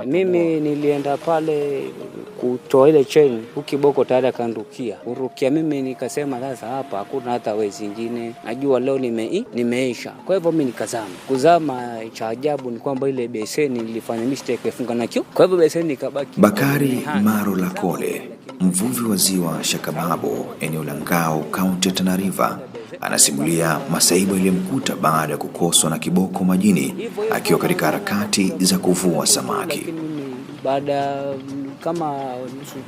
Mimi nilienda pale kutoa ile chain, kiboko tayari akanrukia kurukia. Mimi nikasema sasa hapa hakuna hata wezi ingine, najua leo nimeisha. Kwa hivyo mimi nikazama. Kuzama, cha ajabu ni kwamba ile beseni nilifanya mistake kuifunga na kio, kwa hivyo beseni ikabaki. Bakari Maro Lakole, mvuvi wa ziwa Shakababo, eneo la Ngao, kaunti ya Tana River, anasimulia masaibu yaliyomkuta baada ya kukoswa na kiboko majini akiwa katika harakati za kuvua samaki. Lakini mimi baada kama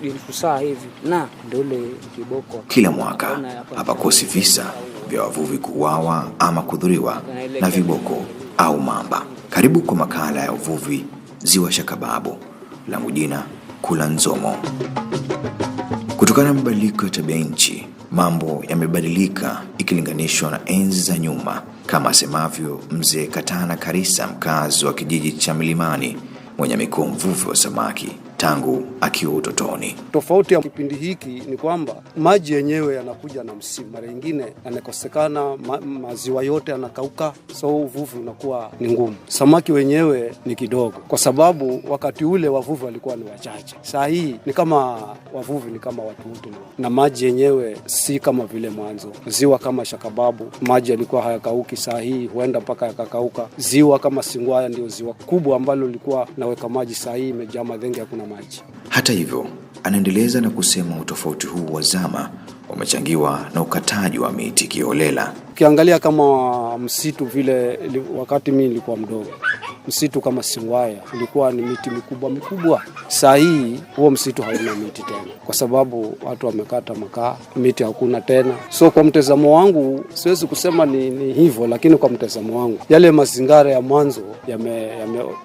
nusu saa hivi na ndio ile kiboko. Kila mwaka hapakosi visa vya wavuvi kuuawa ama kudhuriwa na viboko au mamba. Karibu kwa makala ya uvuvi ziwa Shakababo, langu jina Kula Nzomo. Kutokana na mabadiliko ya tabia nchi, mambo yamebadilika ikilinganishwa na enzi za nyuma, kama asemavyo mzee Katana Karisa, mkazi wa kijiji cha Milimani, mwenye amekuwa mvuvi wa samaki tangu akiwa utotoni. Tofauti ya kipindi hiki ni kwamba maji yenyewe yanakuja na msimu, mara nyingine yanakosekana, maziwa yote yanakauka, so uvuvi unakuwa ni ngumu. Samaki wenyewe ni kidogo, kwa sababu wakati ule wavuvi walikuwa ni wachache. Saa hii ni kama wavuvi ni kama watu wote, na maji yenyewe si kama vile mwanzo. Ziwa kama Shakababu maji yalikuwa hayakauki, saa hii huenda mpaka yakakauka. Ziwa kama Singwaya ndio ziwa kubwa ambalo lilikuwa naweka maji, saa hii imejaa madhenge, hakuna maji. Hata hivyo, anaendeleza na kusema utofauti huu wa zama umechangiwa na ukataji wa miti kiholela. Ukiangalia kama msitu vile, wakati mimi nilikuwa mdogo, msitu kama Singwaya ulikuwa ni miti mikubwa mikubwa. Saa hii huo msitu hauna miti tena, kwa sababu watu wamekata makaa, miti hakuna tena. So kwa mtazamo wangu siwezi kusema ni hivyo, lakini kwa mtazamo wangu yale mazingara ya mwanzo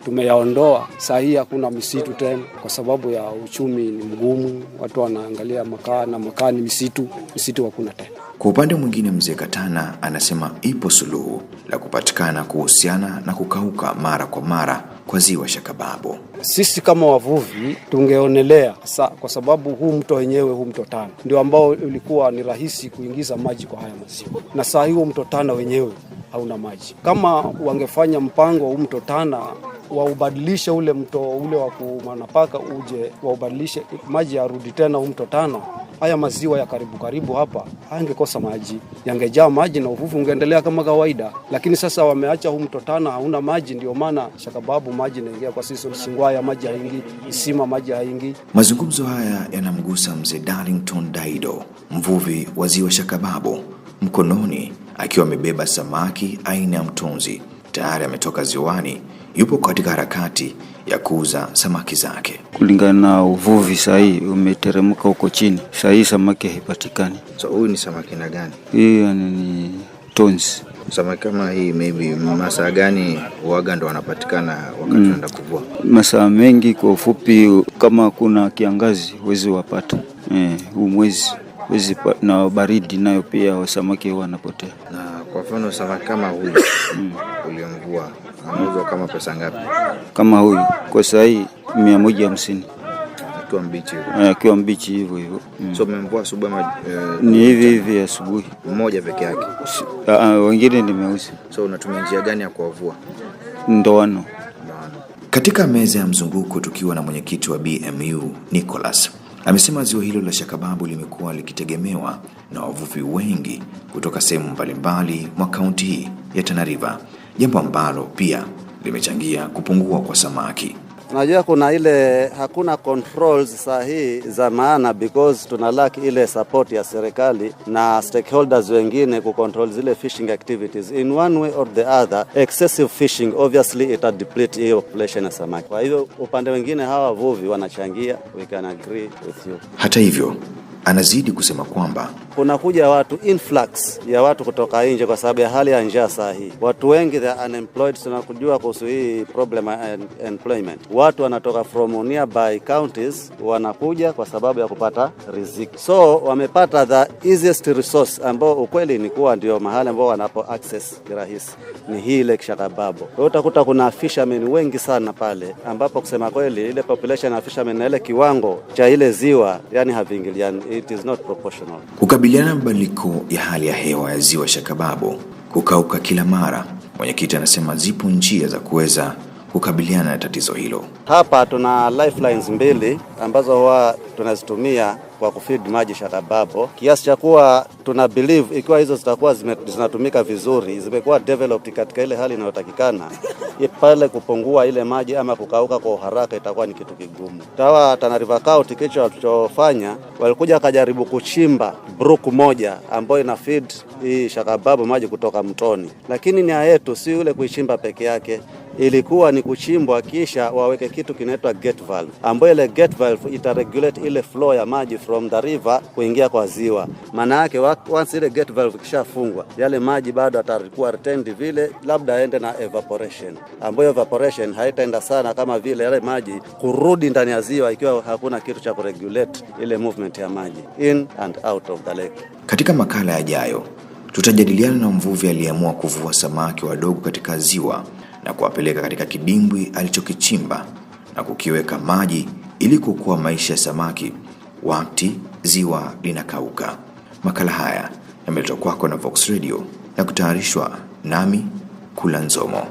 tumeyaondoa. Saa hii hakuna misitu tena, kwa sababu ya uchumi ni mgumu, watu wanaangalia makaa na makaa ni misitu, misitu hakuna tena. Kwa upande mwingine, mzee Katana anasema ipo suluhu la kupatikana kuhusiana na kukauka mara kwa mara kwa ziwa Shakababo. Sisi kama wavuvi tungeonelea kwa sababu huu mto wenyewe, huu mto Tana ndio ambao ulikuwa ni rahisi kuingiza maji kwa haya maziwa, na saa hii mto Tana wenyewe hauna maji. Kama wangefanya mpango huu mto Tana waubadilishe ule mto ule wa Kumanapaka uje waubadilishe maji yarudi tena huu mto Tana, haya maziwa ya karibu karibu hapa hayangekosa maji, yangejaa maji na uvuvi ungeendelea kama kawaida. Lakini sasa wameacha huu mto Tana hauna maji, ndio maana Shakababu maji inaingia kwa sisi, Singwaya maji haingii, Isima maji haingii. Mazungumzo haya yanamgusa mzee Darlington Daido, mvuvi wa ziwa Shakababo, mkononi akiwa amebeba samaki aina ya mtonzi. Tayari ametoka ziwani, yupo katika harakati ya kuuza samaki zake. Kulingana na uvuvi sahii umeteremka huko chini, sahii samaki haipatikani. So huyu ni samaki na gani? Hii yani ni tonzi. Samaki kama hii maybe masaa gani waga ndo wanapatikana wakati unaenda kuvua? Masaa mengi kwa ufupi, kama kuna kiangazi huwezi wapata huu mwezi huwezi, na baridi nayo pia samaki huwa wanapotea. Na kwa mfano samaki kama huyu uliomvua anauzwa kama pesa ngapi? Kama huyu kwa sahii 150 Akiwa mbichi hivyo. Akiwa mbichi hivyo hivyo. So umemvua asubuhi ama Ni hivi hivi asubuhi. Mmoja peke yake? Wengine nimeuza. So unatumia njia gani ya kuwavua? Ndoano. Ndoano. Katika meza ya mzunguko tukiwa na mwenyekiti wa BMU Nicholas, amesema ziwa hilo la Shakababu limekuwa likitegemewa na wavuvi wengi kutoka sehemu mbalimbali mwa kaunti hii ya Tana River, jambo ambalo pia limechangia kupungua kwa samaki. Unajua kuna ile hakuna controls sahihi za maana because tuna lack ile support ya serikali na stakeholders wengine ku control zile fishing activities in one way or the other. Excessive fishing obviously ita deplete hiyo population ya samaki. Kwa hivyo upande wengine hawa wavuvi wanachangia, we can agree with you. Hata hivyo, anazidi kusema kwamba kunakuja watu, influx ya watu kutoka nje kwa sababu ya hali ya njaa saa hii. Watu wengi they are unemployed, tunakujua kuhusu hii problem ya employment. Watu wanatoka from nearby counties wanakuja kwa sababu ya kupata riziki, so wamepata the easiest resource ambao ukweli ni kuwa ndio mahali ambao wanapo access kirahisi ni hii Lake Shakababo. Kwa hiyo utakuta kuna fishermen wengi sana pale, ambapo kusema kweli ile population ya fishermen na ile kiwango cha ile ziwa yani haviingiliani, it is not proportional. Kukabiliana na mabadiliko ya hali ya hewa ya ziwa Shakababo kukauka kila mara, mwenyekiti anasema zipo njia za kuweza kukabiliana na tatizo hilo. Hapa tuna lifelines mbili ambazo huwa tunazitumia kwa kufeed maji Shakababo, kiasi cha kuwa tuna believe ikiwa hizo zitakuwa zinatumika vizuri, zimekuwa developed katika ile hali inayotakikana, pale kupungua ile maji ama kukauka kwa haraka itakuwa ni kitu kigumu. Tawa Tana River County, kicho walichofanya walikuja wakajaribu kuchimba brook moja ambayo ina feed hii Shakababo maji kutoka mtoni, lakini nia yetu si yule kuichimba peke yake, ilikuwa ni kuchimbwa kisha waweke kitu kinaitwa gate valve, ambayo ile gate valve ita regulate ile flow ya maji from the river kuingia kwa ziwa. Maana yake once ile gate valve ikishafungwa, yale maji bado atakuwa retained vile, labda aende na evaporation, ambayo evaporation haitaenda sana kama vile yale maji kurudi ndani ya ziwa, ikiwa hakuna kitu cha kuregulate ile movement ya maji in and out of the lake. Katika makala yajayo tutajadiliana na mvuvi aliyeamua kuvua samaki wadogo katika ziwa na kuwapeleka katika kidimbwi alichokichimba na kukiweka maji ili kuokoa maisha ya samaki wakati ziwa linakauka. Makala haya yameletwa kwako na Vox Radio na kutayarishwa nami Kula Nzomo.